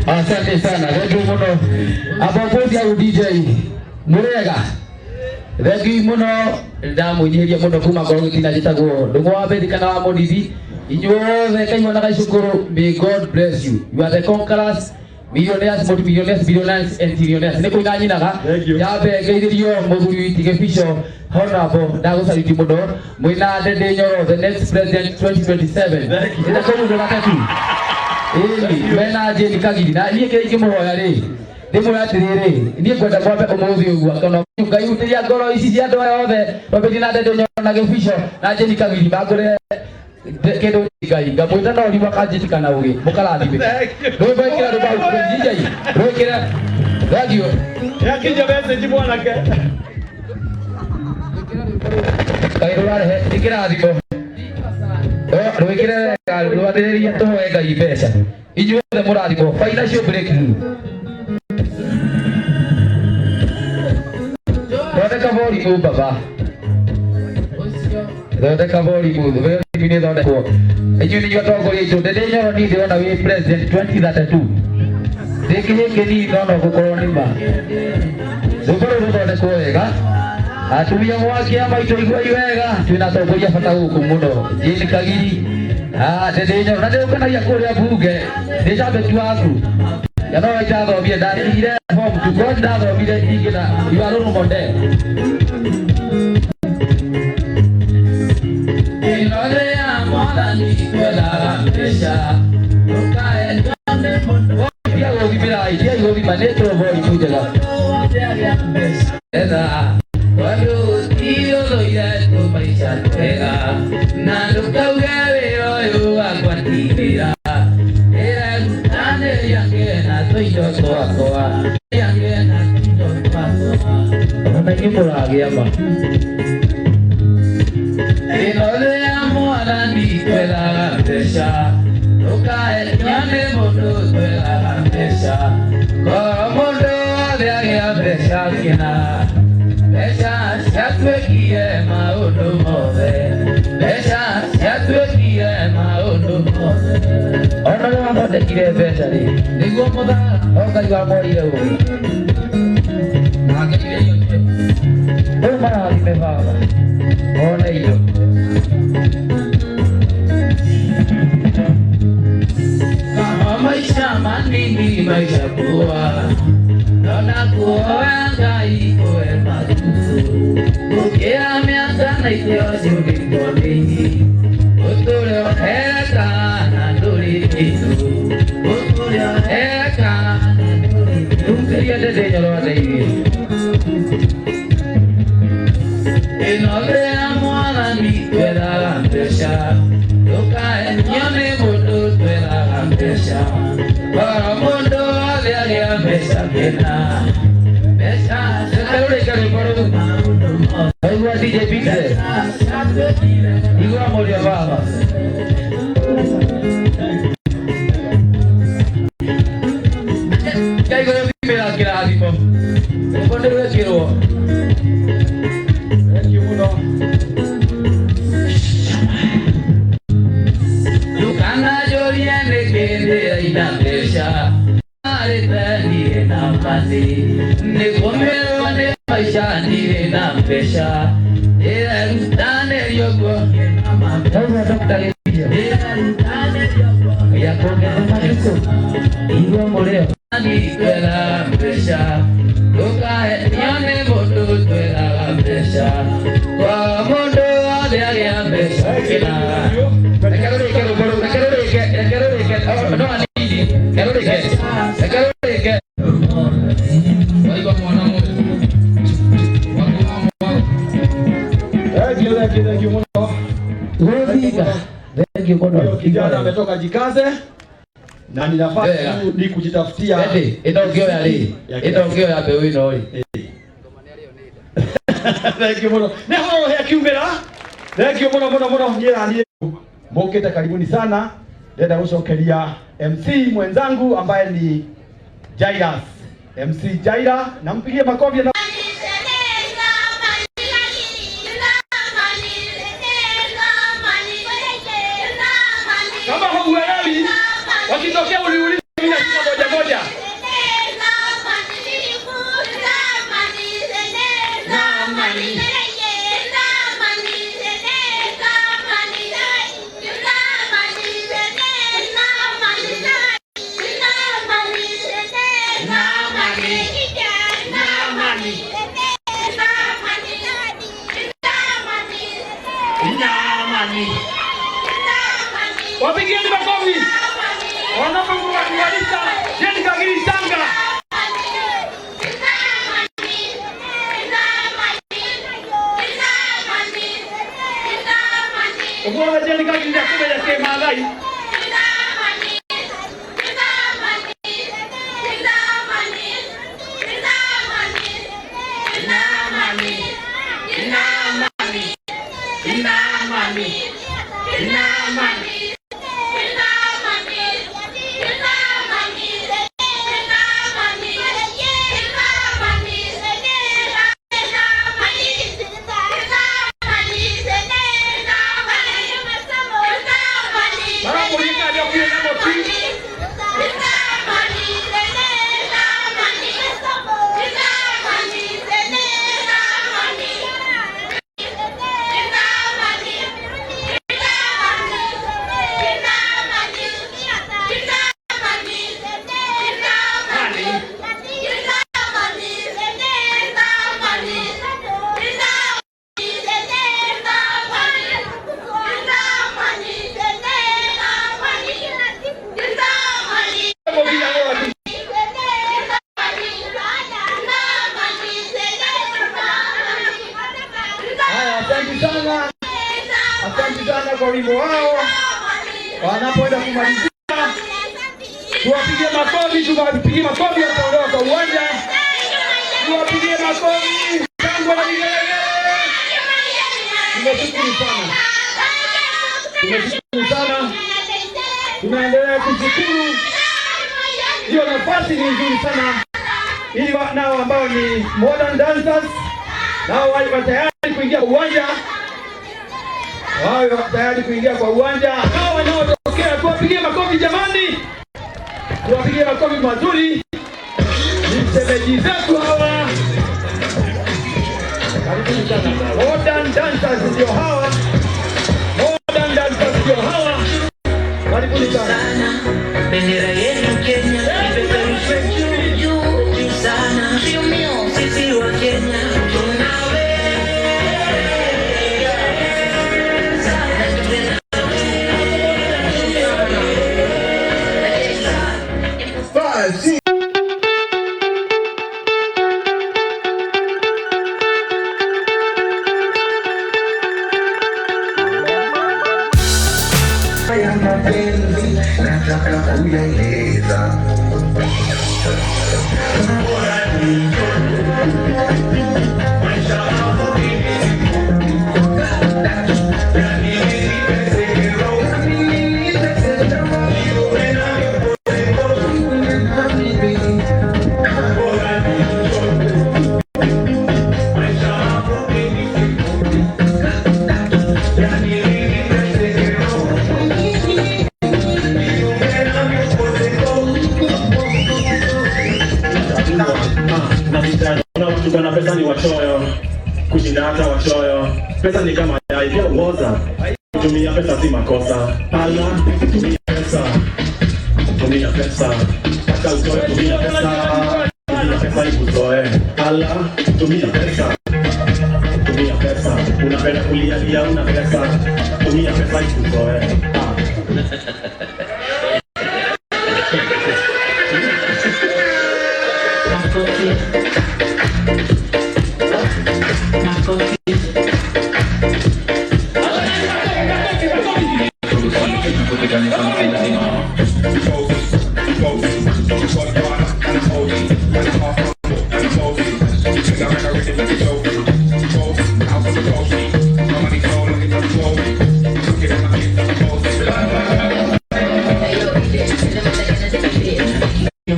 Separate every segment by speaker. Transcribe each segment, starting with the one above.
Speaker 1: Asante sana, thank you muno. Abongozi au DJ murega, thank you muno, ndamwinyihiria muno kuma ngoro gitina njitagwo ndungu wa bethi kana wa munithi. Inyuothe kaigua na gaicukuru, may God bless you. You are the conquerors, millionaires, multimillionaires, billionaires and trillionaires. Nĩ kũina nyinaga.
Speaker 2: Thank you.
Speaker 1: Nyambe ngeithĩrio mũthuri witũ Gĩbico Honorable, ndagũcaluti mũno mwĩna Ndĩndĩ Nyoro, the next president 2027.
Speaker 2: Thank you.
Speaker 1: Ĩtakũrundũ gatatũ ĩni mena Jane Kagiri na niĩ kĩrĩa ingĩmũhoya rĩ, ndĩmwĩra atĩrĩrĩ, niĩ ngwenda mwambe ũmũthĩ ũguo kana Ngai hutĩria ngoro ici cia andũ aya othe twambĩtie na Ndĩndĩ Nyoro na Gĩbico na Jane Kagiri mangũrĩre kĩndũ. Ngai ngamwĩta no riu akanjĩtĩka na ũgĩ mũkarathimĩka.
Speaker 2: Thank you.
Speaker 1: Rwĩmbo ĩkĩra rwĩmbo DJ rwĩkĩre, thank you.
Speaker 2: Yakinya message mwanake.
Speaker 1: Ngai rũrarehe nĩ kĩrathimo. Rwĩkĩre wega rwanĩrĩria tũhoe Ngai mbeca. Inyuothe mũrathimwo, financial breakthrough. Thondeka volume baba, thondeka volume, volume nĩ thondekwo. Inyuĩ nĩ inyuĩ atongoria aitũ. Ndĩndĩ Nyoro, niĩ ndĩrona wĩ president 2032, ndĩ kĩhĩngĩ niĩ no no gũkorwo nĩ ma. Rwĩmbo rũrũ rũthondekwo wega. Atumia mwaki a maitũ, iguai wega, twĩna atongoria bata gũkũ mũno, Jane Kagiri. Ah, Ndĩndĩ Nyoro, na ndĩũkenagia kũrĩa bunge nĩ cambĩki waku ya no itathomire, ndatigire form two korwo ndathomire ingĩ na you are role model. Ĩno thĩ ya mwathani twethaga mbeca, ndũkae tia gũthimĩra, tia gũthima nĩ ĩkĩrwo volume njega etha tondũ gũtirĩ tũmaica twega na ndũkauge wĩra ũyũ wakwa ti wĩra, ĩrerutanĩria ngĩe na tũindo twakwa, ngĩe na tũindo twakwa, ona inyuĩ mũragĩa ma. Ĩno thĩ ya mwathani twethaga mbeca, ndũkaenio nĩ mũndũ, twethaga mbeca. Korwo mũndũ wothe agĩa mbeca kĩna, mbeca ciatuĩkire maũndũ mothe, mbeca ciatuĩkire maũndũ mothe. Ona ũrĩa wathondekire mbeca rĩ, nĩguo mũthara o Ngai wamworire ũgĩ rĩu marathime baba one indo. Kama maisha manini, maisha poa, naona kuoya Ngai kũhe matukũ gũkĩra mĩaka na ikĩo ciũngĩtwo nĩi ũtũre ũheka na ndũrĩ kĩndũ, ũtũre ũheka na ndũrĩ kĩndũ. Rĩu Ndĩndĩ Nyoro andeithie. Ĩno thĩ ya mwathani twethaga mbeca, ndũkaenio nĩ mũndũ, twethaga mbeca. Korwo mũndũ wothe agĩa mbeca kĩna, mbeca. Reke rũrĩke rwĩmbo rũu. Waigua DJ Pixel, igua mũrĩo baba. Ngai gũthimĩra kĩrathimo, rwĩmbo nĩ rwekĩrwo.
Speaker 2: Thank you mũno.
Speaker 1: Ndũkananjũrie nĩkĩ ndĩraina mbeca marĩte ndirĩ na mani, nĩ kũmĩrwo nĩ maica, ndirĩ na mbeca, ndĩrerutanĩria ũguo. Ndaigua Dr. Gĩthijo ya kuongerera matukũ, igua mũrĩo twethaga mbeca, ndũkaenio nĩ mũndũ, twethaga mbeca. Kwa mũndũ wothe agĩa mbeca kĩna. Reke rũrĩke rwĩmbo rũu, reke rũrĩke, reke rũrĩke. Oh, no hanini, reke rũrĩke, reke rũrĩke. Waigua mwana mũndũ waku wa mwago.
Speaker 2: Thank you, thank you, thank you mũno.
Speaker 1: Gũthinga, thank you mũno.
Speaker 2: Huyo kijana ametoka Jikaze na ni nafasi
Speaker 1: Wega.
Speaker 2: tu ni kujitafutia.
Speaker 1: Ĩndĩ ĩno ngĩoya rĩ, ĩno ngĩoya mbeũ ĩno rĩ.
Speaker 2: Thank you mũno. Nĩ horo he kiumĩra. Thank you mũno mũno mũno, niĩ na niĩ mũkĩte, karibuni sana. Ndenda gũcokeria MC mwenzangu ambaye ni Jairus. MC Jaira, nampigie makofi na Wapigieni makofi wanapokualika Jane Kagiri Sanga. Ũguo Jane Kagiri ndakũmenya kĩmathai. Maramũria kana nĩokire na mũti. Mũginya gwaku. Haya, asante sana, asante sana kwa wimbo wao. Wanapoenda kumalizia, tuwapigie makofi, tuwapigie makofi wanapoondoka kwa uwanja, tuwapigie makofi, shangwe na vigelegele. Tumeshukuru sana, tumeshukuru sana, tunaendelea kushukuru. Hiyo nafasi ni nzuri sana, ili nao ambao ni modern dancers nao wawe tayari kuingia kwa uwanja, wawe tayari kuingia kwa uwanja. Hao wanaotokea tuwapigie makofi jamani, tuwapigie makofi mazuri. Ni shemeji zetu hawa, karibuni sana. Modern dancers ndio hawa, modern dancers ndio hawa, karibuni sana.
Speaker 3: Bendera yetu Kenya ipeperushwe juu juu juu sana. Sisi wa Kenya tunaweza.
Speaker 4: 5, 6.
Speaker 5: Ya mapenzi nataka kuyaeleza.
Speaker 6: Na tuko na pesa ni wachoyo kushinda hata wachoyo. Pesa ni kama yai pia uoza. Kutumia pesa si makosa. Ala, tumia pesa, tumia pesa, hata utoe, tumia pesa, tumia pesa ikuzoe. Ala, tumia pesa, tumia pesa, unapenda kulialia, una pesa, tumia pesa ikuzoe. Ah.
Speaker 3: Makofi. Makofi.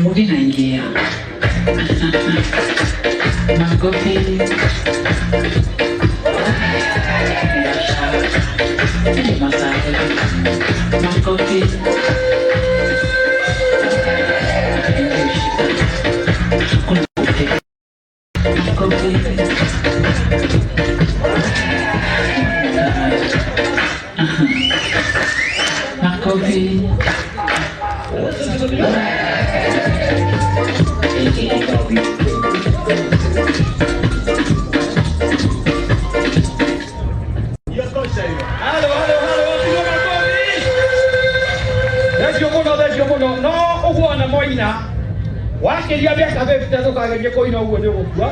Speaker 3: Muri naingia. Makofi. Makofi. Makofi. Makofi.
Speaker 2: Hiyo tosha hiyo. Halo, halo, halo, wapigwe makofi. Kũina wakĩria mĩaka 50 ndũkagerie kũina ũguo, nĩ ũgũkua.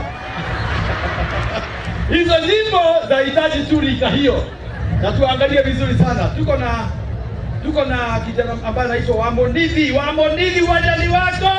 Speaker 2: Hizo nyimbo zahitaji tu rika hiyo, na tuangalie vizuri sana. Tuko na kijana ambaye anaitwa Wamonithi. Wamonithi, uwanjani wako.